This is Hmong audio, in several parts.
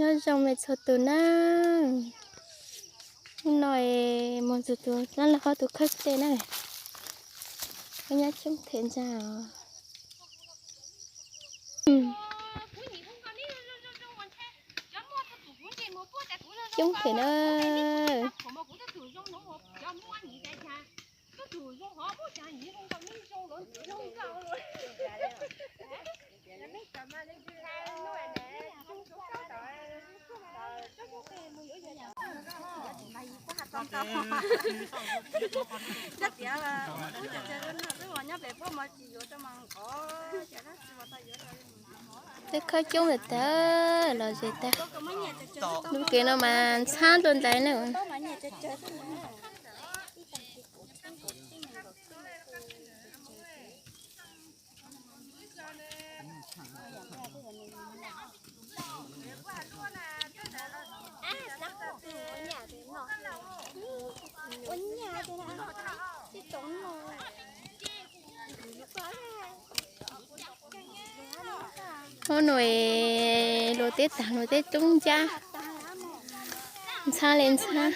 Nyob zoo me txhua tus na, hnub no mus ntxuag tus dab laug ob tug khawb tej na, khaub nyab coob thiab ntag os. Coob thiab na. Tej khawb coob lawm tag, los ze tag. Lub kev no mas ntxhab dua ntais na. Hnub no luag teb tag, luag teb coob ncab, ntxhab li ntxhab.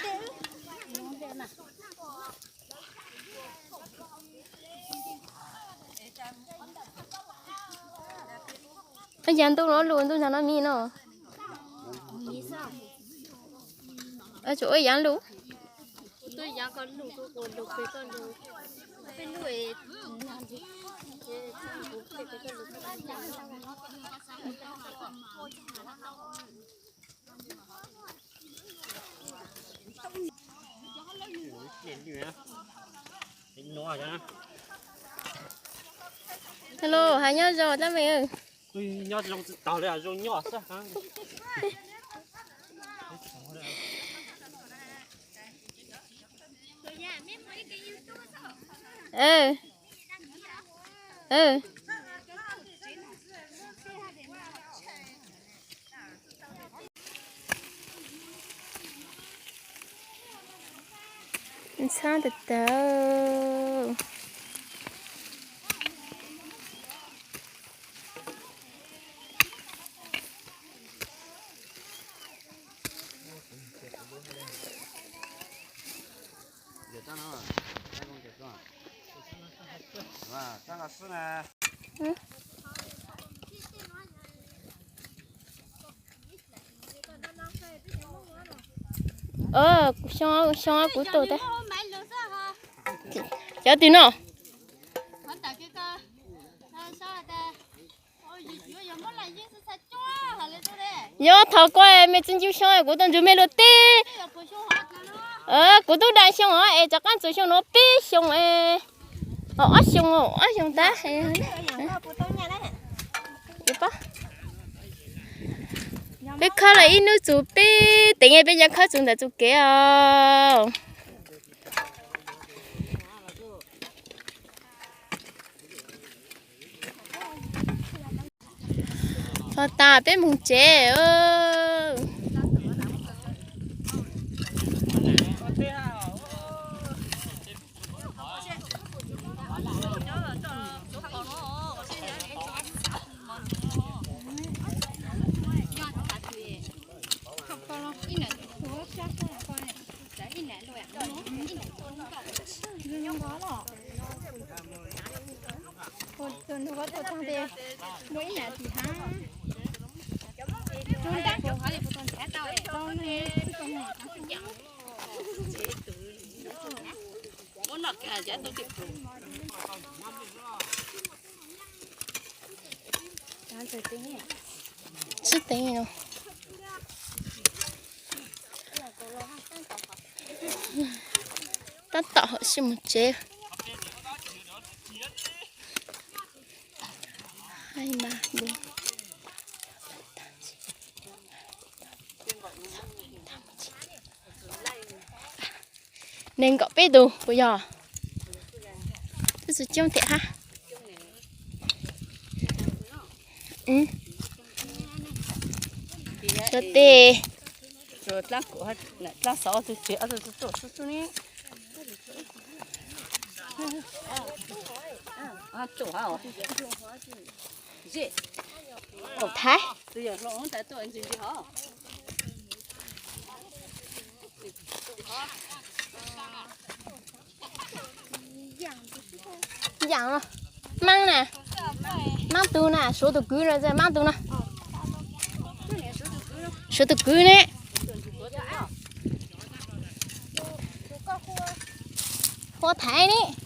Ua cas ntuj no lug ntuj ntsag no me no? Tsuas ua yaav lug. Hello, hais nyob zoo tab me. Ntxhab tag tag. Xyoo, xyoo kuv tuaj tag. Cov twg no? Yog thaum koj me txiv ncu xyoo kuv tuaj ntsib me luag teb. Kuv tub da xyoo os, es rov qab txug xyoo no peb xyoo, ob xyoo, ob xyoo tag. Peb khawb los ib hnub txug peb teev, peb cov khawb txug ntawm txug kev os. Los tas peb mus tsev. Sib teev no. Tab tom hauv sib mus tsev. Nees nkaum peb tus puas yog? Twb tsis coob thiab hab. Suav tej. Thaiv. Yaam, maab na, maab tug na, suav tug kwv na, maab tug na, suav tug kwv ne. Hu thaiv ne.